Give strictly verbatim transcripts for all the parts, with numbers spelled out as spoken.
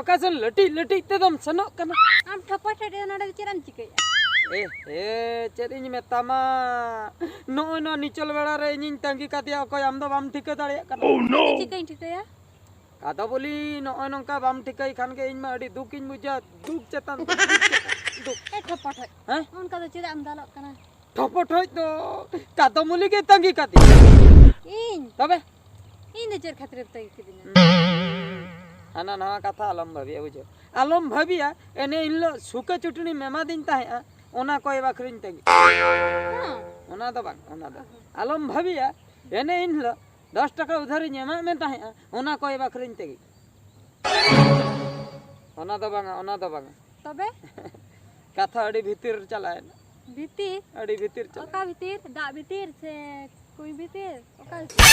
ᱚᱠᱟ ᱥᱮᱱ ᱞᱟᱹᱴᱤᱡ ᱞᱟᱹᱴᱤᱡ ᱛᱮᱫᱚᱢ ᱥᱮᱱᱚᱜ ᱠᱟᱱᱟ? ᱟᱢ ᱴᱷᱚᱯᱚ ᱴᱷᱚᱡ ᱱᱚᱰᱮ ᱫᱚ ᱪᱮᱫ ᱮᱢ ᱪᱤᱠᱟᱹᱭᱮᱫᱼᱟ? ᱮ ᱦᱮ, ᱪᱮᱫ ᱤᱧ ᱢᱮᱛᱟᱢᱟ, ᱱᱚᱜᱼᱚᱭ ᱱᱚᱣᱟ ᱱᱤᱪᱚᱞ ᱵᱮᱲᱟ ᱨᱮ ᱤᱧᱤᱧ ᱛᱟᱺᱜᱤ ᱠᱟᱫᱮᱭᱟ, ᱚᱠᱚᱭ ᱟᱢ ᱫᱚ ᱵᱟᱢ ᱴᱷᱤᱠᱟᱹ ᱫᱟᱲᱮᱭᱟᱜ ᱠᱟᱱᱟ᱾ ᱤᱧ ᱫᱚ ᱪᱤᱠᱟᱹᱧ ᱴᱷᱤᱠᱟᱹᱭᱟ? ᱠᱟᱫᱚ ᱵᱚᱞᱤ, ᱱᱚᱜᱼᱚᱭ ᱱᱚᱝᱠᱟ ᱵᱟᱢ ᱴᱷᱤᱠᱟᱹᱭ ᱠᱷᱟᱱ ᱜᱮ ᱤᱧ ᱢᱟ ᱟᱹᱰᱤ ᱫᱩᱠ ᱤᱧ ᱵᱩᱡᱟ, ᱫᱩᱠ ᱪᱮᱛᱟᱱ ᱫᱩᱠ, ᱫᱩᱠ ᱪᱮᱛᱟᱱ ᱫᱩᱠ᱾ ᱮ ᱴᱷᱚᱯᱚ ᱴᱷᱚᱡ, ᱦᱮᱸ? ᱚᱱᱠᱟ ᱫᱚ ᱪᱮᱫᱟᱜ ᱮᱢ ᱫᱟᱞᱚᱜ ᱠᱟᱱᱟ? ᱴᱷᱚᱯᱚ ᱴᱷᱚᱡ ᱫᱚ ᱠᱟᱫᱚᱢᱩᱞᱤ ᱜᱮ ᱛᱟᱺᱜᱤ ᱠᱟᱫᱮᱭᱟ᱾ ᱤᱧ? ᱛᱚᱵᱮ? ᱤᱧ ᱫᱚ ᱪᱮᱫ ᱠᱷᱟᱹᱛᱤᱨ ᱮᱢ ᱛᱟᱺᱜᱤ ᱠᱤᱫᱤᱧᱟ? ᱦᱟᱱᱟ ᱱᱟᱣᱟ ᱠᱟᱛᱷᱟ ᱟᱞᱚᱢ ᱵᱷᱟᱹᱵᱤᱭᱟ, ᱵᱩᱡᱷᱟᱹᱣ? ᱟᱞᱚᱢ ᱵᱷᱟᱹᱵᱤᱭᱟ, ᱮᱱᱮ ᱤᱱ ᱦᱤᱞᱳᱜ ᱥᱩᱠᱟᱹ ᱪᱩᱴᱱᱤᱢ ᱮᱢᱟᱫᱤᱧ ᱛᱟᱦᱮᱸᱜᱼᱟ, ᱚᱱᱟ ᱠᱚᱭ ᱵᱟᱠᱷᱨᱤᱧ ᱛᱟᱺᱜᱤ᱾ ᱦᱮᱸ᱾ ᱚᱱᱟ ᱫᱚ ᱵᱟᱝ, ᱚᱱᱟ ᱫᱚ᱾ ᱟᱞᱚᱢ ᱵᱷᱟᱹᱵᱤᱭᱟ, ᱮᱱᱮ ᱤᱱ ᱦᱤᱞᱳᱜ ᱫᱚᱥ ᱴᱟᱠᱟ ᱩᱫᱷᱟᱹᱨᱤᱧ ᱮᱢᱟᱫ ᱢᱮ ᱛᱟᱦᱮᱸᱜᱼᱟ, ᱚᱱᱟ ᱠᱚᱭ ᱵᱟᱠᱷᱨᱤᱧ ᱛᱟᱺᱜᱤ᱾ ᱚᱱᱟ ᱫᱚ ᱵᱟᱝᱟ, ᱚᱱᱟ ᱫᱚ ᱵᱟᱝᱟ᱾ ᱛᱚᱵᱮ? ᱠᱟᱛᱷᱟ ᱟᱹᱰᱤ ᱵᱷᱤᱛᱤᱨ ᱪᱟᱞᱟᱣᱮᱱᱟ᱾ ᱵᱷᱤᱛᱤᱨ? ᱟᱹᱰᱤ ᱵᱷᱤᱛᱤᱨ ᱪᱟᱞᱟᱣ᱾ ᱚᱠᱟ ᱵᱷᱤᱛᱤᱨ? ᱫᱟᱜ ᱵᱷᱤᱛᱤᱨ ᱥᱮ ᱠᱩᱧ ᱵᱷᱤᱛᱤᱨ? ᱚᱠᱟ ᱵᱷᱤᱛᱤᱨ?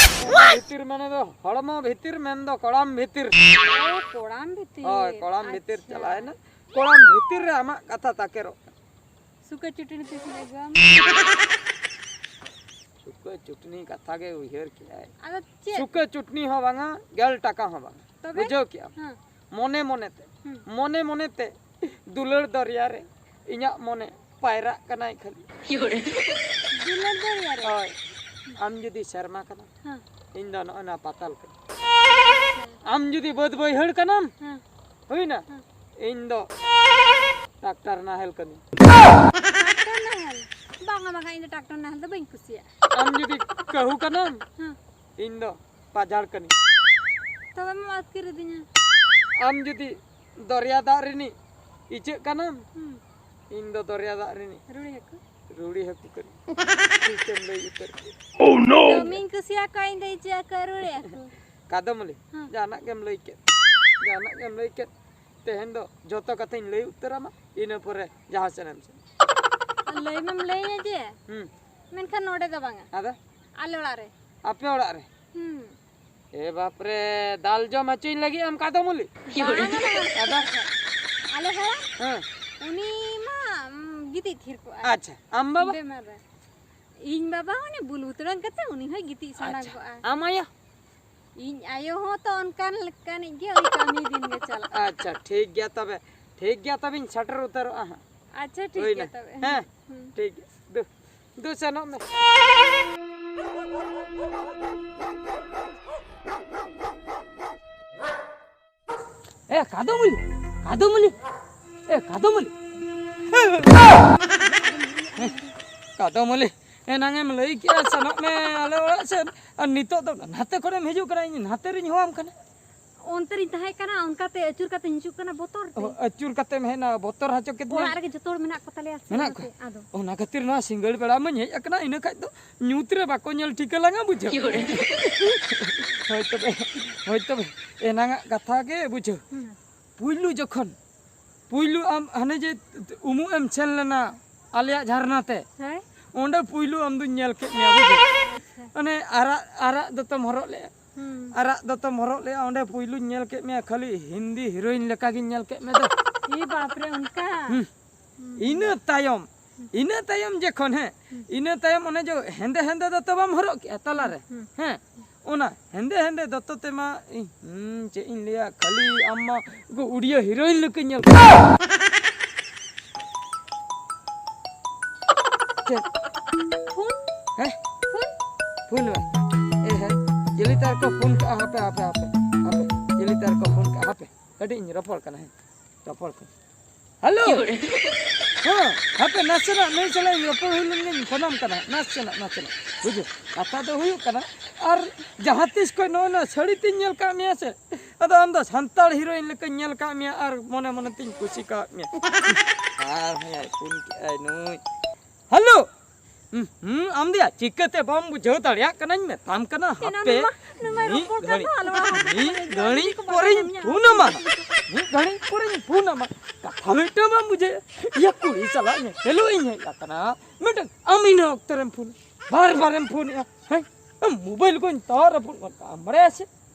ᱵᱷᱤᱛᱤᱨ ᱢᱟᱱᱮ ᱫᱚ ᱦᱚᱲᱢᱚ ᱵᱷᱤᱛᱤᱨ, ᱢᱮᱱ ᱫᱚ ᱠᱚᱲᱟᱢ ᱵᱷᱤᱛᱤᱨ᱾ ᱚ, ᱠᱚᱲᱟᱢ ᱵᱷᱤᱛᱤᱨ᱾ ᱦᱳᱭ, ᱠᱚᱲᱟᱢ ᱵᱷᱤᱛᱤᱨ ᱟᱪᱪᱷᱟ᱾ ᱪᱟᱞᱟᱣᱮᱱᱟ᱾ ᱠᱚᱲᱟᱢ ᱵᱷᱤᱛᱤᱨ ᱨᱮ ᱟᱢᱟᱜ ᱠᱟᱛᱷᱟ ᱛᱟᱠᱮᱨᱚᱜ ᱠᱟᱱᱟ᱾ ᱥᱩᱠᱟᱹ ᱪᱩᱴᱱᱤ ᱛᱤᱥᱤᱧ ᱟᱹᱜᱩᱣᱟᱢᱟ? ᱥᱩᱠᱟᱹ ᱪᱩᱴᱱᱤ ᱠᱟᱛᱷᱟ ᱜᱮ ᱩᱭᱦᱟᱹᱨ ᱠᱮᱜᱼᱟᱭ᱾ ᱟᱫᱚ ᱪᱮᱫ? ᱥᱩᱠᱟᱹ ᱪᱩᱴᱱᱤ ᱦᱚᱸ ᱵᱟᱝᱟ, ᱜᱮᱞ ᱴᱟᱠᱟ ᱦᱚᱸ ᱵᱟᱝᱟ᱾ ᱛᱚᱵᱮ? ᱵᱩᱡᱷᱟᱹᱣ ᱠᱮᱜᱼᱟᱢ? ᱦᱮᱸ᱾ ᱢᱚᱱᱮ ᱢᱚᱱᱮᱛᱮ, ᱦᱩᱸ᱾ ᱢᱚᱱᱮ ᱢᱚᱱᱮᱛᱮ ᱫᱩᱞᱟᱹᱲ ᱫᱚᱨᱭᱟ ᱨᱮ ᱤᱧᱟᱜ ᱢᱚᱱᱮ ᱯᱟᱭᱨᱟᱜ ᱠᱟᱱᱟᱭ ᱠᱷᱟᱹᱞᱤ᱾ ᱫᱩᱞᱟᱹᱲ ᱫᱚᱨᱭᱟ ᱨᱮ? ᱦᱳᱭ᱾ ᱟᱢ ᱡᱩᱫᱤ ᱥᱮᱨᱢᱟ ᱠᱟᱱᱟᱢ, ᱦᱮᱸ᱾ ᱤᱧ ᱫᱚ ᱱᱚᱜᱼᱚᱭ ᱱᱚᱣᱟ ᱯᱟᱛᱟᱞ ᱠᱟᱹᱱᱟᱹᱧ᱾ ᱟᱢ ᱡᱩᱫᱤ ᱵᱟᱹᱫᱽ ᱵᱟᱹᱭᱦᱟᱹᱲ ᱠᱟᱱᱟᱢ, ᱦᱮᱸ᱾ ᱦᱩᱭᱱᱟ? ᱦᱮᱸ᱾ ᱤᱧ ᱫᱚ ᱴᱨᱟᱠᱴᱟᱨ ᱱᱟᱦᱮᱞ ᱠᱟᱹᱱᱟᱹᱧ᱾ ᱴᱨᱟᱠᱴᱚᱨ ᱱᱟᱦᱮᱞ? ᱵᱟᱝᱟ, ᱵᱟᱝᱟ, ᱤᱧ ᱫᱚ ᱴᱨᱟᱠᱴᱚᱨ ᱱᱟᱦᱮᱞ ᱫᱚ ᱵᱟᱹᱧ ᱠᱩᱥᱤᱭᱟᱜᱼᱟ᱾ ᱟᱢ ᱡᱩᱫᱤ ᱠᱟᱹᱦᱩ ᱠᱟᱱᱟᱢ, ᱦᱮᱸ᱾ ᱤᱧ ᱫᱚ ᱯᱟᱡᱷᱟᱲ ᱠᱟᱹᱱᱟᱹᱧ᱾ ᱛᱚᱵᱮᱢ ᱟᱹᱛᱠᱤᱨ ᱤᱫᱤᱧᱟ᱾ ᱟᱢ ᱡᱩᱫᱤ ᱫᱚᱨᱭᱟ ᱫᱟᱜ ᱨᱤᱱᱤᱡ ᱤᱪᱟᱹᱜ ᱠᱟᱱᱟᱢ, ᱦᱩᱸ᱾ ᱤᱧ ᱫᱚ ᱫᱚᱨᱭᱟ ᱫᱟᱜ ᱨᱤᱱᱤᱡ ᱨᱩᱲᱤ ᱦᱟᱹᱠᱩ? ᱨᱩᱲᱤ ᱦᱟᱹᱠᱩ ᱠᱟᱹᱱᱟᱹᱧ᱾ ᱴᱷᱤᱠᱮᱢ ᱞᱟᱹᱭ ᱩᱛᱟᱹᱨ ᱠᱮᱫ᱾ ᱫᱚᱢᱮᱧ ᱠᱩᱥᱤᱭᱟᱠᱚᱣᱟ ᱤᱧ ᱫᱚ ᱤᱪᱟᱹᱜ ᱦᱟᱹᱠᱩ ᱟᱨ ᱨᱩᱲᱤ ᱦᱟᱹᱠᱩ᱾ ᱠᱟᱫᱚᱢᱟᱹᱞᱤ, ᱦᱮᱸ᱾ ᱡᱟᱦᱟᱱᱟᱜ ᱜᱮᱢ ᱞᱟᱹᱭ ᱠᱮᱫ, ᱡᱟᱦᱟᱱᱟᱜ ᱜᱮᱢ ᱞᱟᱹᱭ ᱠᱮᱫ, ᱛᱮᱦᱮᱧ ᱫᱚ ᱡᱷᱚᱛᱚ ᱠᱟᱛᱷᱟᱧ ᱞᱟᱹᱭ ᱩᱛᱟᱹᱨᱟᱢᱟ, ᱤᱱᱟᱹ ᱯᱚᱨᱮ ᱡᱟᱦᱟᱸ ᱥᱮᱱ ᱮᱢ ᱥᱮᱱ᱾ ᱞᱟᱹᱭ ᱢᱟᱢ ᱞᱟᱹᱭᱟᱹᱧᱟ ᱡᱮ, ᱦᱩᱸ᱾ ᱢᱮᱱᱠᱷᱟᱱ ᱱᱚᱰᱮ ᱫᱚ ᱵᱟᱝᱟ᱾ ᱟᱫᱚ? ᱟᱞᱮ ᱚᱲᱟᱜ ᱨᱮ᱾ ᱟᱯᱮ ᱚᱲᱟᱜ ᱨᱮ? ᱦᱩᱸ᱾ ᱮ ᱵᱟᱯᱨᱮ, ᱫᱟᱞ ᱡᱚᱢ ᱦᱚᱪᱚᱧ ᱞᱟᱹᱜᱤᱫ ᱮᱢ ᱠᱟᱫᱚᱢᱟᱹᱞᱤ? ᱵᱟᱝᱟ, ᱵᱟᱝᱟ᱾ ᱟᱫᱚ? ᱟᱞᱮ ᱦᱚᱲ? ᱦᱮᱸ᱾ ᱩᱱᱤ ᱢᱟ, ᱩᱢ, ᱜᱤᱛᱤᱡ ᱛᱷᱤᱨ ᱠᱚᱜᱼᱟᱭ᱾ ᱟᱪᱪᱷᱟ, ᱟᱢ ᱵᱟᱵᱟ? ᱵᱮᱢᱟᱨ ᱨᱮ᱾ ᱤᱧ ᱵᱟᱵᱟ ᱚᱱᱮ ᱵᱩᱞ ᱵᱩᱛᱲᱟᱹᱝ ᱠᱟᱛᱮ ᱩᱱᱤ ᱦᱚᱸᱭ ᱜᱤᱛᱤᱡ ᱥᱟᱱᱟ ᱟᱪᱪᱷᱟ, ᱠᱚᱜᱼᱟ᱾ ᱟᱢ ᱟᱭᱳ? ᱤᱧ ᱟᱭᱳ ᱦᱚᱸ ᱛᱚ ᱚᱱᱠᱟᱱ ᱞᱮᱠᱟᱱᱤᱡ ᱜᱮ, ᱳᱭ ᱠᱟᱹᱢᱤ ᱫᱤᱱ ᱜᱮ ᱪᱟᱞᱟᱜᱼᱟ᱾ ᱟᱪᱪᱷᱟ, ᱴᱷᱤᱠ ᱜᱮᱭᱟ ᱛᱚᱵᱮ᱾ ᱴᱷᱤᱠ ᱜᱮᱭᱟ, ᱛᱚᱵᱮᱧ ᱥᱮᱴᱮᱨ ᱩᱛᱟᱹᱨᱚᱜᱼᱟ ᱦᱟᱸᱜ᱾ ᱟᱪᱪᱷᱟ, ᱴᱷᱤᱠ ᱦᱩᱭᱱᱟ᱾ ᱜᱮᱭᱟ ᱛᱚᱵᱮ᱾ ᱦᱮᱸ, ᱦᱩᱸ᱾ ᱴᱷᱤᱠ ᱜᱮᱭᱟ᱾ ᱫᱩ, ᱫᱩ ᱥᱮᱱᱚᱜ ᱢᱮ᱾ ᱮ, ᱠᱟᱫᱚᱢᱩᱞᱤ, ᱠᱟᱫᱚᱢᱩᱞᱤ, ᱮ, ᱠᱟᱫᱚᱢᱩᱞᱤ᱾ ᱮ, ᱠᱟᱫᱚᱢᱩᱞᱤ, ᱮᱱᱟᱝ ᱮᱢ ᱞᱟᱹᱭ ᱠᱮᱜᱼᱟ, ᱥᱮᱱᱚᱜ ᱢᱮ ᱟᱞᱮ ᱚᱲᱟᱜ ᱥᱮᱫ, ᱟᱨ ᱱᱤᱛᱚᱜ ᱫᱚ ᱱᱟᱛᱮ ᱠᱷᱚᱱᱮᱢ ᱦᱤᱡᱩᱜ ᱠᱟᱱᱟ, ᱤᱧ ᱱᱟᱛᱮ ᱨᱤᱧ ᱦᱚᱦᱚᱣᱟᱢ ᱠᱟᱱᱟ᱾ ᱚᱱᱛᱮ ᱨᱤᱧ ᱛᱟᱦᱮᱸ ᱠᱟᱱᱟ, ᱚᱱᱠᱟᱛᱮ ᱟᱹᱪᱩᱨ ᱠᱟᱛᱮᱧ ᱦᱤᱡᱩᱜ ᱠᱟᱱᱟ ᱵᱚᱛᱚᱨ ᱛᱮ᱾ ᱚ, ᱟᱹᱪᱩᱨ ᱠᱟᱛᱮᱢ ᱦᱮᱡ ᱮᱱᱟ, ᱵᱚᱛᱚᱨ ᱦᱚᱪᱚ ᱠᱮᱫ ᱚᱲᱟᱜ ᱢᱮᱭᱟ᱾ ᱨᱮᱜᱮ ᱡᱚᱛᱚ ᱦᱚᱲ ᱢᱮᱱᱟᱜ ᱠᱚ ᱛᱟᱞᱮᱭᱟ ᱥᱮ ᱢᱮᱱᱟᱜ ᱚᱱᱟᱛᱮ, ᱠᱚᱣᱟ? ᱟᱫᱚ᱾ ᱚᱱᱟ ᱠᱷᱟᱹᱛᱤᱨ ᱱᱚᱣᱟ ᱥᱤᱸᱜᱟᱹᱲ ᱵᱮᱲᱟ ᱢᱟᱧ ᱦᱮᱡ ᱟᱠᱟᱱᱟ, ᱤᱱᱟᱹ ᱠᱷᱟᱡ ᱫᱚ ᱧᱩᱛ ᱨᱮ ᱵᱟᱠᱚ ᱧᱮᱞ ᱴᱷᱤᱠᱟᱹ ᱞᱟᱝᱟ, ᱵᱩᱡᱷᱟᱹᱣ᱾ ᱦᱳᱭ ᱛᱚᱵᱮ, ᱦᱳᱭ ᱛᱚᱵᱮ, ᱮᱱᱟᱝᱟᱜ ᱠᱟᱛᱷᱟ ᱜᱮ ᱵᱩᱡᱷᱟᱹᱣ᱾ ᱦᱩᱸ᱾ ᱯᱩᱭᱞᱩ ᱡᱚᱠᱷᱚᱱ, ᱯᱩᱭᱞᱩ ᱟᱢ ᱦᱟᱱᱮ ᱡᱮ ᱩᱢᱩᱜ ᱮᱢ ᱥᱮᱱ ᱞᱮᱱᱟ ᱟᱞᱮᱭᱟᱜ ᱡᱷᱟᱨᱱᱟ ᱛᱮ, ᱦᱮᱸ? ᱚᱸᱰᱮ ᱯᱩᱭᱞᱩ ᱟᱢ ᱫᱩᱧ ᱧᱮᱞ ᱠᱮᱫ ᱢᱮᱭᱟ, ᱵᱩᱡᱷᱟᱹᱣ᱾ ᱟᱪᱪᱷᱟ᱾ ᱚᱱᱮ ᱟᱨᱟᱜ, ᱟᱨᱟᱜ ᱫᱚᱛᱚᱢ ᱦᱚᱨᱚᱜ ᱞᱮᱜᱼᱟ᱾ ᱦᱩᱸ᱾ ᱟᱨᱟᱜ ᱫᱚᱛᱚᱢ ᱦᱚᱨᱚᱜ ᱞᱮᱜᱼᱟ, ᱚᱸᱰᱮ ᱯᱩᱭᱞᱩᱧ ᱧᱮᱞ ᱠᱮᱫ ᱢᱮᱭᱟ, ᱠᱷᱟᱹᱞᱤ ᱦᱤᱱᱫᱤ ᱦᱤᱨᱳᱭᱤᱱ ᱞᱮᱠᱟ ᱜᱤᱧ ᱧᱮᱞ ᱠᱮᱫ ᱢᱮ ᱫᱚ᱾ ᱤ ᱵᱟᱯ ᱨᱮ, ᱚᱱᱠᱟ? ᱦᱩᱸ᱾ ᱦᱩᱸ᱾ ᱤᱱᱟᱹ ᱛᱟᱭᱚᱢ, ᱦᱩᱸ᱾ ᱤᱱᱟᱹ ᱛᱟᱭᱚᱢ ᱡᱚᱠᱷᱚᱱ, ᱦᱮᱸ, ᱦᱩᱸ᱾ ᱤᱱᱟᱹ ᱛᱟᱭᱚᱢ ᱚᱱᱮ ᱡᱚ ᱦᱮᱸᱫᱮ ᱦᱮᱸᱫᱮ ᱫᱚᱛᱚ ᱵᱟᱢ ᱦᱚᱨᱚᱜ ᱠᱮᱜᱼᱟ ᱛᱟᱞᱟ ᱨᱮ, ᱦᱩᱸ᱾ ᱦᱮᱸ, ᱚᱱᱟ ᱦᱮᱸᱫᱮ ᱦᱮᱸᱫᱮ ᱫᱚᱛᱚ ᱛᱮᱢᱟ, ᱤᱧ, ᱦᱩᱸ, ᱪᱮᱫ ᱤᱧ ᱞᱟᱹᱭᱟ, ᱠᱷᱟᱹᱞᱤ ᱟᱢ ᱢᱟ ᱩᱱᱠᱩ ᱩᱲᱤᱭᱟ ᱦᱤᱨᱳᱭᱤᱱ ᱞᱮᱠᱟᱧ ᱧᱮᱞ ᱠᱮᱫ᱾ ᱪᱮᱫ? ᱯᱷᱳᱱ? ᱦᱮᱸ? ᱯᱷᱳᱱ? ᱯᱷᱳᱱ ᱢᱮ᱾ ᱮ ᱦᱮᱸ, ᱪᱤᱞᱤ ᱛᱟᱨ ᱠᱚ ᱯᱷᱳᱱ ᱠᱟᱜᱼᱟ? ᱦᱟᱯᱮ, ᱦᱟᱯᱮ, ᱦᱟᱯᱮ, ᱦᱟᱯᱮ, ᱪᱤᱞᱤ ᱛᱟᱨ ᱠᱚ ᱯᱷᱳᱱ ᱠᱟᱜᱼᱟ? ᱦᱟᱯᱮ, ᱠᱟᱹᱴᱤᱡ ᱤᱧ ᱨᱚᱯᱚᱲ ᱠᱟᱱᱟ, ᱦᱮᱸ, ᱨᱚᱯᱚᱲ ᱠᱟᱱᱟ᱾ ᱦᱮᱞᱳ᱾ ᱦᱮᱸ, ᱦᱟᱯᱮ, ᱱᱟᱥᱮᱱᱟᱜ ᱱᱩᱭ ᱥᱟᱞᱟᱜ ᱤᱧ ᱨᱚᱯᱚᱲ ᱦᱩᱭ ᱞᱮᱱ ᱜᱮᱧ ᱯᱷᱳᱱᱟᱢ ᱠᱟᱱᱟ, ᱱᱟᱥᱮᱱᱟᱜ, ᱱᱟᱥᱮᱱᱟᱜ, ᱵᱩᱡᱷᱟᱹᱣ᱾ ᱠᱟᱛᱷᱟ ᱫᱚ ᱦᱩᱭᱩᱜ ᱠᱟᱱᱟ, ᱟᱨ ᱡᱟᱦᱟᱸ ᱛᱤᱥ ᱠᱷᱚᱱ ᱱᱚᱜᱼᱚᱭ ᱱᱚᱣᱟ ᱥᱟᱹᱲᱤ ᱛᱤᱧ ᱧᱮᱞ ᱠᱟᱜ ᱢᱮᱭᱟ ᱥᱮ, ᱟᱫᱚ ᱟᱢ ᱫᱚ ᱥᱟᱱᱛᱟᱲ ᱦᱤᱨᱳᱭᱤᱱ ᱞᱮᱠᱟᱧ ᱧᱮᱞ ᱠᱟᱜ ᱢᱮᱭᱟ ᱟᱨ ᱢᱚᱱᱮ ᱢᱚᱱᱮ ᱛᱤᱧ ᱠᱩᱥᱤ ᱠᱟᱜ ᱢᱮᱭᱟ᱾ ᱟᱨ ᱦᱮᱸ, ᱯᱷᱳᱱ ᱠᱮᱜᱼᱟᱭ ᱱᱩᱭ᱾ ᱦᱮᱞᱳ᱾ ᱦᱩᱸ, ᱦᱩᱸ, ᱟᱢ ᱫᱚᱭᱟ ᱪᱤᱠᱟᱹᱛᱮ ᱵᱟᱢ ᱵᱩᱡᱷᱟᱹᱣ ᱫᱟᱲᱮᱭᱟᱜ ᱠᱟᱱᱟᱧ ᱢᱮᱛᱟᱢ ᱠᱟᱱᱟ, ᱮᱱᱟ ᱦᱟᱯᱮ ᱱᱩᱭ ᱢᱟ, ᱱᱩᱭ ᱢᱟᱭ ᱢᱤᱫ ᱨᱚᱯᱚᱲ ᱠᱟᱱ ᱜᱷᱟᱹᱲᱤᱡ, ᱫᱚ, ᱟᱞᱮ ᱚᱲᱟᱜ ᱦᱚᱲ ᱠᱚ ᱢᱤᱫ ᱢᱮᱱᱟ, ᱜᱷᱟᱹᱲᱤᱡ ᱡᱩᱫᱤ ᱠᱚ ᱯᱚᱨᱮᱧ ᱵᱟᱰᱟᱭ ᱧᱟᱢᱟ᱾ ᱯᱷᱳᱱ ᱟᱢᱟ, ᱢᱤᱫ ᱜᱷᱟᱹᱲᱤᱡ ᱯᱚᱨᱮᱧ ᱯᱷᱳᱱ ᱟᱢᱟ, ᱠᱟᱛᱷᱟ ᱢᱤᱫᱴᱟᱝ ᱵᱟᱢ ᱵᱩᱡᱷᱟᱹᱣ᱾ ᱤᱭᱟᱹ ᱠᱩᱲᱤ ᱥᱟᱞᱟᱜ ᱧᱮᱯᱮᱞᱚᱜ ᱤᱧ ᱦᱮᱡ ᱟᱠᱟᱱᱟ, ᱢᱤᱫᱴᱟᱝ ᱟᱢ ᱤᱱᱟᱹ ᱚᱠᱛᱚ ᱨᱮᱢ ᱯᱷᱳᱱ, ᱵᱟᱨ ᱵᱟᱨᱮᱢ ᱯᱷᱳᱱᱮᱜᱼᱟ, ᱦᱮᱸ? ᱟᱢ ᱢᱳᱵᱟᱭᱤᱞ ᱠᱚᱧ ᱛᱟᱣ ᱨᱟᱹᱯᱩᱫ ᱜᱚᱫ ᱠᱟᱜᱼᱟ, ᱵᱟᱲᱟᱭᱟ ᱥᱮ?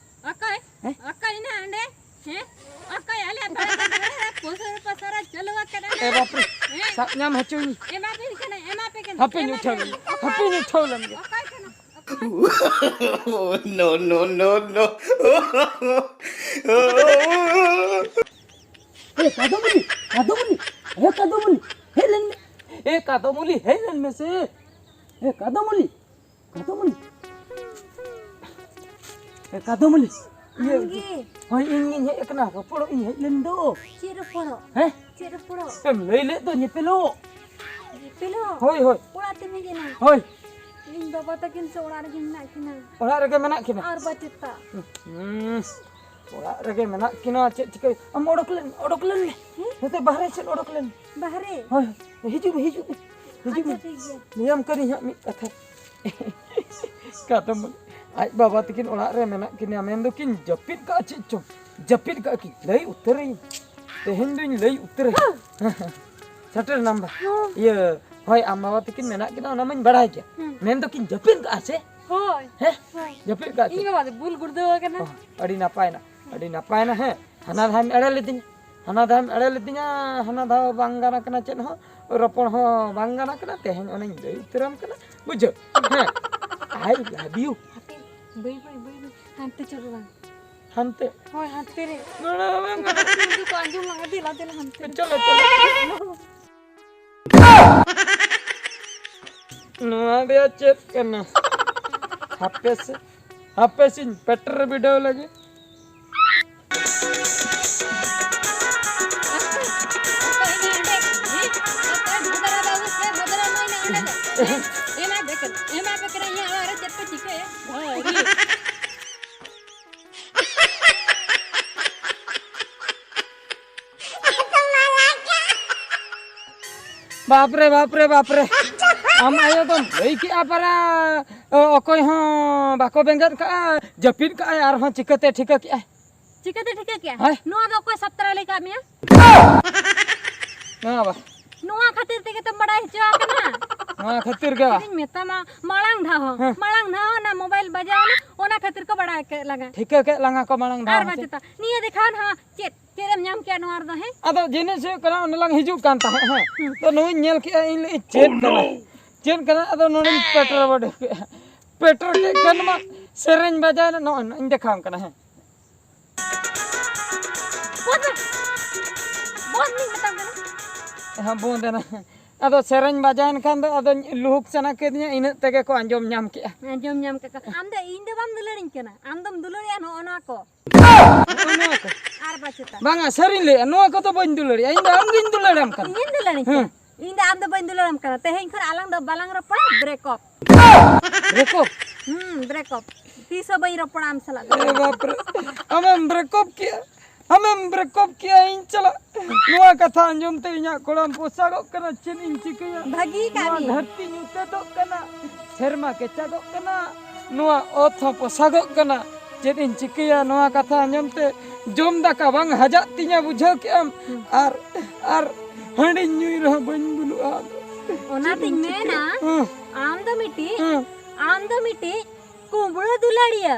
ᱚᱠᱚᱭ? ᱦᱮᱸ? ᱚᱠᱚᱭ ᱦᱮᱱᱟᱜ ᱚᱸᱰᱮ? ᱦᱮᱸ? ᱚᱠᱚᱭ ᱟᱞᱮᱭᱟᱜ ᱯᱟᱲᱟ ᱨᱮ ᱯᱚᱥᱚᱨ ᱯᱚᱥᱚᱨ ᱮ ᱪᱟᱹᱞᱩ ᱟᱠᱟᱫᱟ? ᱮ ᱵᱟᱯᱨᱮ, ᱦᱮᱸ? ᱥᱟᱵ ᱧᱟᱢ ᱦᱚᱪᱚᱧ᱾ ᱮᱢᱟ ᱯᱮ ᱠᱟᱱᱟ, ᱮᱢᱟ ᱯᱮ ᱠᱟᱱᱟ, ᱦᱟᱯᱮᱧ ᱮᱢᱟ ᱩᱴᱷᱟᱹᱣ ᱯᱮ ᱞᱮᱢ, ᱠᱟᱱᱟ᱾ ᱦᱟᱯᱮᱧ ᱩᱴᱷᱟᱹᱣ ᱞᱮᱢ ᱜᱮ᱾ ᱚᱠᱚᱭ ᱠᱟᱱᱟ? Oh, no, no, no, no. ᱮ ᱠᱟᱫᱚᱢᱩᱞᱤ, ᱠᱟᱫᱚᱢᱩᱞᱤ, ᱮ ᱠᱟᱫᱚᱢᱩᱞᱤ, ᱦᱮᱡ ᱞᱮᱱ ᱢᱮ᱾ ᱮ ᱠᱟᱫᱚᱢᱩᱞᱤ, ᱦᱮᱡ ᱞᱮᱱ ᱢᱮᱥᱮ᱾ ᱮ ᱠᱟᱫᱚᱢᱩᱞᱤ, ᱠᱟᱫᱚᱢᱩᱞᱤ, ᱮ ᱠᱟᱫᱚᱢᱩᱞᱤ᱾ ᱤᱭᱟᱹ, ᱟᱢᱜᱮ? ᱦᱳᱭ, ᱤᱧ ᱜᱤᱧ ᱦᱮᱡ ᱟᱠᱟᱱᱟ, ᱨᱚᱯᱚᱲᱚᱜ ᱤᱧ ᱦᱮᱡ ᱞᱮᱱ ᱫᱚ᱾ ᱪᱮᱫ ᱨᱚᱯᱚᱲᱚᱜ? ᱦᱮᱸ? ᱪᱮᱫ ᱨᱚᱯᱚᱲᱚᱜ? ᱮᱢ ᱞᱟᱹᱭ ᱞᱮᱫ ᱫᱚ ᱧᱮᱯᱮᱞᱚᱜ᱾ ᱧᱮᱯᱮᱞᱚᱜ? ᱦᱳᱭ, ᱦᱳᱭ᱾ ᱚᱲᱟᱜ ᱛᱮᱢ ᱦᱮᱡ ᱮᱱᱟ? ᱦᱳᱭ᱾ ᱤᱧ ᱵᱟᱵᱟ ᱛᱟᱹᱠᱤᱱ ᱥᱮ ᱚᱲᱟᱜ ᱨᱮᱜᱮ ᱢᱮᱱᱟᱜ ᱠᱤᱱᱟ? ᱚᱲᱟᱜ ᱨᱮᱜᱮ ᱢᱮᱱᱟᱜ ᱠᱤᱱᱟ? ᱟᱨ ᱵᱟᱹᱪᱩᱜ ᱛᱟ᱾ ᱦᱩᱸ, ᱚᱲᱟᱜ ᱨᱮᱜᱮ ᱢᱮᱱᱟᱜ ᱠᱤᱱᱟ, ᱪᱮᱫ ᱪᱤᱠᱟᱹ? ᱟᱢ ᱚᱰᱚᱠ ᱞᱮᱱ, ᱚᱰᱚᱠ ᱞᱮᱱ ᱢᱮ᱾ ᱦᱮᱸ? ᱱᱚᱛᱮ ᱵᱟᱦᱨᱮ ᱥᱮᱫ ᱚᱰᱚᱠ ᱞᱮᱱ᱾ ᱵᱟᱦᱨᱮ? ᱦᱳᱭ, ᱦᱳᱭ᱾ ᱦᱤᱡᱩᱜ ᱢᱮ, ᱦᱤᱡᱩᱜ ᱢᱮ, ᱦᱤᱡᱩᱜ ᱢᱮ᱾ ᱟᱪᱪᱷᱟ, ᱴᱷᱤᱠ ᱜᱮᱭᱟ᱾ ᱞᱟᱹᱭᱟᱢ ᱠᱟᱹᱱᱟᱹᱧ ᱦᱟᱸᱜ ᱢᱤᱫ ᱠᱟᱛᱷᱟ᱾ ᱠᱟᱫᱚᱢ, ᱟᱡ ᱵᱟᱵᱟ ᱛᱟᱹᱠᱤᱱ ᱚᱲᱟᱜ ᱨᱮ ᱢᱮᱱᱟᱜ ᱠᱤᱱᱟ, ᱢᱮᱱ ᱫᱚᱠᱤᱱ ᱡᱟᱹᱯᱤᱫ ᱠᱟᱜᱼᱟ ᱪᱮᱫ ᱪᱚᱝ? ᱡᱟᱹᱯᱤᱫ ᱠᱟᱜᱼᱟ ᱠᱤᱱ, ᱞᱟᱹᱭ ᱩᱛᱟᱹᱨᱟᱹᱧ᱾ ᱛᱮᱦᱮᱧ ᱫᱚᱧ ᱞᱟᱹᱭ ᱩᱛᱟᱹᱨᱟᱹᱧ᱾ ᱥᱮᱴᱮᱨ ᱱᱟᱢ ᱵᱟ? ᱦᱚᱸ᱾ ᱤᱭᱟᱹ, ᱦᱳᱭ, ᱟᱢ ᱵᱟᱵᱟ ᱛᱟᱹᱠᱤᱱ ᱢᱮᱱᱟᱜ ᱠᱤᱱᱟ, ᱚᱱᱟ ᱢᱟᱧ ᱵᱟᱲᱟᱭ ᱜᱮᱭᱟ᱾ ᱦᱩᱸ᱾ ᱢᱮᱱ ᱫᱚᱠᱤᱱ ᱡᱟᱹᱯᱤᱫ ᱠᱟᱜᱼᱟ ᱥᱮ? ᱦᱳᱭ᱾ ᱦᱮᱸ? ᱦᱳᱭ᱾ ᱡᱟᱹᱯᱤᱫ ᱠᱟᱜᱼᱟ ᱠᱤᱱ? ᱤᱧ ᱵᱟᱵᱟ ᱫᱚ ᱵᱩᱞ ᱜᱩᱲᱫᱟᱹᱣ ᱟᱠᱟᱱᱟ᱾ ᱚ, ᱟᱹᱰᱤ ᱱᱟᱯᱟᱭ ᱱᱟ, ᱟᱹᱰᱤ ᱱᱟᱯᱟᱭ ᱱᱟ, ᱦᱮᱸ᱾ ᱦᱟᱱᱟ ᱫᱷᱟᱣᱮᱢ ᱮᱲᱮ ᱞᱤᱫᱤᱧᱟ, ᱦᱟᱱᱟ ᱫᱷᱟᱣ ᱮᱲᱮ ᱞᱤᱫᱤᱧᱟ, ᱦᱟᱱᱟ ᱫᱷᱟᱣ ᱵᱟᱝ ᱜᱟᱱ ᱟᱠᱟᱱᱟ ᱪᱮᱫ ᱦᱚᱸ, ᱨᱚᱯᱚᱲ ᱦᱚᱸ ᱵᱟᱝ ᱜᱟᱱ ᱟᱠᱟᱱᱟ, ᱛᱮᱦᱮᱧ ᱚᱱᱮᱧ ᱞᱟᱹᱭ ᱩᱛᱟᱹᱨᱟᱢ ᱠᱟᱱᱟ, ᱵᱩᱡᱷᱟᱹᱣ? ᱦᱮᱸ, I love you᱾ ᱦᱟᱯᱮ, ᱵᱟᱹᱭ, ᱵᱟᱹᱭ, ᱵᱟᱹᱭ, ᱵᱟᱹᱭ, ᱦᱟᱱᱛᱮ ᱪᱚᱞᱚ ᱵᱟᱝ᱾ ᱦᱟᱱᱛᱮ? ᱦᱳᱭ, ᱦᱟᱱᱛᱮ ᱨᱮ᱾ ᱱᱚᱰᱮ ᱵᱟᱝ ᱜᱟᱱᱚᱜ᱾ ᱩᱱᱠᱩ ᱠᱚ ᱟᱸᱡᱚᱢ ᱞᱟᱝ ᱤᱫᱤ ᱞᱟᱝ ᱫᱮᱞᱟ ᱦᱟᱱᱛᱮ ᱨᱮ᱾ ᱪᱚᱞᱚ, ᱪᱚᱞᱚ᱾ ᱱᱚᱣᱟ ᱨᱮᱭᱟᱜ ᱪᱮᱫ ᱠᱟᱱᱟ? ᱦᱟᱯᱮ ᱥᱮ, ᱦᱟᱯᱮ ᱥᱮᱧ ᱯᱮᱴᱮᱨ ᱵᱤᱰᱟᱹᱣ ᱞᱮᱜᱮ᱾ ᱵᱟᱯᱨᱮ, ᱵᱟᱯᱨᱮ, ᱵᱟᱯᱨᱮ᱾ ᱟᱢ ᱟᱭᱳ ᱫᱚᱢ ᱞᱟᱹᱭ ᱠᱮᱜᱼᱟ ᱯᱟᱨᱟ, ᱚ, ᱚᱠᱚᱭ ᱦᱚᱸ ᱵᱟᱠᱚ ᱵᱮᱸᱜᱮᱫ ᱠᱟᱜᱼᱟ, ᱡᱟᱹᱯᱤᱫ ᱠᱟᱜᱼᱟᱭ, ᱟᱨᱦᱚᱸ ᱪᱤᱠᱟᱹᱛᱮ ᱴᱷᱤᱠᱟᱹ ᱠᱮᱜᱼᱟᱭ? ᱪᱤᱠᱟᱹᱛᱮ ᱴᱷᱤᱠᱟᱹ ᱠᱮᱜᱼᱟ? ᱦᱮᱸ? ᱱᱚᱣᱟ ᱫᱚ ᱚᱠᱚᱭ ᱥᱟᱯᱛᱟᱨᱟ ᱞᱟᱹᱭ ᱠᱟᱜ ᱢᱮᱭᱟ? ᱱᱚᱣᱟ ᱵᱟ᱾ ᱱᱚᱣᱟ ᱠᱷᱟᱹᱛᱤᱨ ᱛᱮᱜᱮ ᱛᱚᱢ ᱵᱟᱲᱟᱭ ᱦᱚᱪᱚ ᱟᱠᱟᱱᱟ᱾ ᱱᱚᱣᱟ ᱠᱷᱟᱹᱛᱤᱨ ᱜᱮ ᱵᱟ᱾ ᱤᱧ ᱢᱮᱛᱟᱢᱟ, ᱢᱟᱲᱟᱝ ᱫᱷᱟᱣ ᱦᱚᱸ, ᱦᱮᱸ᱾ ᱢᱟᱲᱟᱝ ᱫᱷᱟᱣ ᱦᱚᱸ ᱚᱱᱟ ᱢᱳᱵᱟᱭᱤᱞ ᱵᱟᱡᱟᱣ ᱮᱱᱟ, ᱚᱱᱟ ᱠᱷᱟᱹᱛᱤᱨ ᱠᱚ ᱵᱟᱲᱟᱭ ᱠᱮᱫ ᱞᱟᱝᱟ᱾ ᱴᱷᱤᱠᱟᱹ ᱠᱮᱫ ᱞᱟᱝᱟ ᱠᱚ ᱢᱟᱲᱟᱝ ᱫᱷᱟᱣ ᱟᱨ ᱦᱚᱸ ᱵᱟᱝ ᱥᱮ᱾ ᱪᱮᱛᱟ, ᱱᱤᱭᱟᱹ ᱫᱮᱠᱷᱟᱣ ᱱᱟᱦᱟᱜ ᱪᱮᱫ, ᱪᱮᱫ ᱮᱢ ᱧᱟᱢ ᱠᱮᱜᱼᱟ ᱱᱚᱣᱟ ᱨᱮᱫᱚ, ᱦᱮᱸ? ᱟᱫᱚ ᱡᱤᱱᱤᱥ ᱦᱩᱭᱩᱜ ᱠᱟᱱᱟ, ᱚᱸᱰᱮ ᱞᱟᱝ ᱦᱤᱡᱩᱜ ᱠᱟᱱ ᱛᱟᱦᱮᱸᱫ, ᱦᱮᱸ᱾ ᱦᱩᱸ᱾ ᱛᱚ ᱱᱩᱭᱤᱧ ᱧᱮᱞ ᱠᱮᱜᱼᱟ, ᱤᱧ ᱞᱟᱹᱭᱮᱫ, "ᱪᱮᱫ ᱠᱟᱱᱟ?" ᱪᱮᱫ ᱠᱟᱱᱟ? ᱟᱫᱚ ᱱᱚᱰᱮᱧ ᱯᱮᱴᱨᱳᱞ ᱵᱚᱰᱤ ᱠᱮᱜᱼᱟ᱾ ᱯᱮᱴᱨᱳᱞ ᱠᱮᱫ ᱠᱷᱟᱱ ᱢᱟ ᱥᱮᱨᱮᱧ ᱵᱟᱡᱟᱣ ᱮᱱᱟ᱾ ᱱᱚᱜᱼᱚᱭ ᱱᱚᱜᱼᱚᱭ ᱤᱧ ᱫᱮᱠᱷᱟᱣᱟᱢ ᱠᱟᱱᱟ᱾ ᱦᱮᱸ᱾ ᱵᱚᱱᱫᱷ ᱢᱮ᱾ ᱵᱚᱱᱫᱷ ᱢᱮᱧ ᱢᱮᱛᱟᱢ ᱠᱟᱱᱟ᱾ ᱦᱮᱸ, ᱵᱚᱱᱫᱷ ᱮᱱᱟ᱾ ᱟᱫᱚ ᱥᱮᱨᱮᱧ ᱵᱟᱡᱟᱣᱮᱱ ᱠᱷᱟᱱ ᱫᱚ ᱟᱫᱚ ᱞᱩᱦᱩᱠ ᱥᱟᱱᱟ ᱠᱮᱫᱤᱧᱟ, ᱤᱱᱟᱹᱜ ᱛᱮᱜᱮ ᱠᱚ ᱟᱸᱡᱚᱢ ᱧᱟᱢ ᱠᱮᱜᱼᱟ᱾ ᱟᱸᱡᱚᱢ ᱧᱟᱢ ᱠᱮᱫ ᱠᱚ᱾ ᱟᱢ ᱫᱚ ᱤᱧ ᱫᱚ ᱵᱟᱢ ᱫᱩᱞᱟᱹᱲᱤᱧ ᱠᱟᱱᱟ, ᱟᱢ ᱫᱚᱢ ᱫᱩᱞᱟᱹᱲᱤᱜᱼᱟ ᱱᱚᱜᱼᱚ ᱱᱚᱣᱟ ᱠᱚ᱾ ᱱᱚᱜᱼᱚ ᱱᱚᱣᱟ ᱠᱚ᱾ ᱟᱨ ᱵᱟᱪᱩᱛᱟ᱾ ᱵᱟᱝᱟ, ᱥᱟᱹᱨᱤᱧ ᱞᱟᱹᱭᱮᱫᱼᱟ, ᱱᱚᱣᱟ ᱠᱚᱫᱚ ᱵᱟᱹᱧ ᱫᱩᱞᱟᱹᱲᱤᱜᱼᱟ, ᱤᱧ ᱫᱚ ᱟᱢᱜᱤᱧ ᱫᱩᱞᱟᱹᱲᱟᱢ ᱠᱟᱱᱟ᱾ ᱤᱧᱤᱧ ᱫᱩᱞᱟᱹᱲᱤᱧ ᱦᱮᱸ᱾ ᱠᱟᱱᱟ? ᱤᱧ ᱫᱚ ᱟᱢ ᱫᱚ ᱵᱟᱹᱧ ᱫᱩᱞᱟᱹᱲᱟᱢ ᱠᱟᱱᱟ᱾ ᱛᱮᱦᱮᱧ ᱠᱷᱚᱱ ᱟᱞᱟᱝ ᱫᱚ ᱵᱟᱞᱟᱝ ᱨᱚᱯᱚᱲᱟ, break up᱾ ᱵᱨᱮᱠᱚᱯ? ᱦᱩᱸ, break up᱾ ᱛᱤᱥ ᱦᱚᱸ ᱵᱟᱹᱧ ᱨᱚᱯᱚᱲᱟ ᱟᱢ ᱥᱟᱞᱟᱜ ᱫᱚ᱾ ᱮ ᱵᱟᱯᱨᱮ, ᱟᱢᱮᱢ ᱵᱨᱮᱠᱚᱯ ᱠᱮᱜᱼᱟ, ᱟᱢᱮᱢ ᱵᱨᱮᱠᱚᱯ ᱠᱮᱜᱼᱟ ᱤᱧ ᱥᱟᱞᱟᱜ᱾ ᱱᱚᱣᱟ ᱠᱟᱛᱷᱟ ᱟᱸᱡᱚᱢ ᱛᱮ ᱤᱧᱟᱹᱜ ᱠᱚᱲᱟᱢ ᱯᱚᱥᱟᱜᱚᱜ ᱠᱟᱱᱟ, ᱪᱮᱫ ᱤᱧ ᱪᱤᱠᱟᱹᱭᱟ? ᱵᱷᱟᱹᱜᱤ ᱠᱟᱜ ᱱᱚᱣᱟ ᱢᱮᱭᱟ᱾ ᱫᱷᱟᱹᱨᱛᱤ ᱧᱩᱛᱟᱹᱛᱚᱜ ᱠᱟᱱᱟ, ᱥᱮᱨᱢᱟ ᱠᱮᱪᱟᱜᱚᱜ ᱠᱟᱱᱟ, ᱱᱚᱣᱟ ᱚᱛ ᱦᱚᱸ ᱯᱚᱥᱟᱜᱚᱜ ᱠᱟᱱᱟ᱾ ᱪᱮᱫ ᱤᱧ ᱪᱤᱠᱟᱹᱭᱟ? ᱱᱚᱣᱟ ᱠᱟᱛᱷᱟ ᱟᱸᱡᱚᱢ ᱛᱮ ᱡᱚᱢ ᱫᱟᱠᱟ ᱵᱟᱝ ᱦᱟᱡᱟᱜ ᱛᱤᱧᱟ, ᱵᱩᱡᱷᱟᱹᱣ ᱠᱮᱜᱼᱟᱢ? ᱦᱩᱸ᱾ ᱟᱨ, ᱟᱨ ᱦᱟᱺᱰᱤᱧ ᱧᱩᱭ ᱨᱮᱦᱚᱸ ᱵᱟᱹᱧ ᱵᱩᱞᱩᱜᱼᱟ᱾ ᱟᱫᱚ ᱚᱱᱟᱛᱤᱧ ᱪᱮᱫ ᱤᱧ ᱢᱮᱱᱟ, ᱪᱤᱠᱟᱹᱭᱟ? ᱦᱮᱸ᱾ ᱟᱢ ᱫᱚ ᱢᱤᱫᱴᱤᱡ, ᱦᱮᱸ᱾ ᱟᱢ ᱫᱚ ᱢᱤᱫᱴᱤᱡ ᱠᱩᱢᱵᱽᱲᱩ ᱫᱩᱞᱟᱹᱲᱤᱭᱟᱹ᱾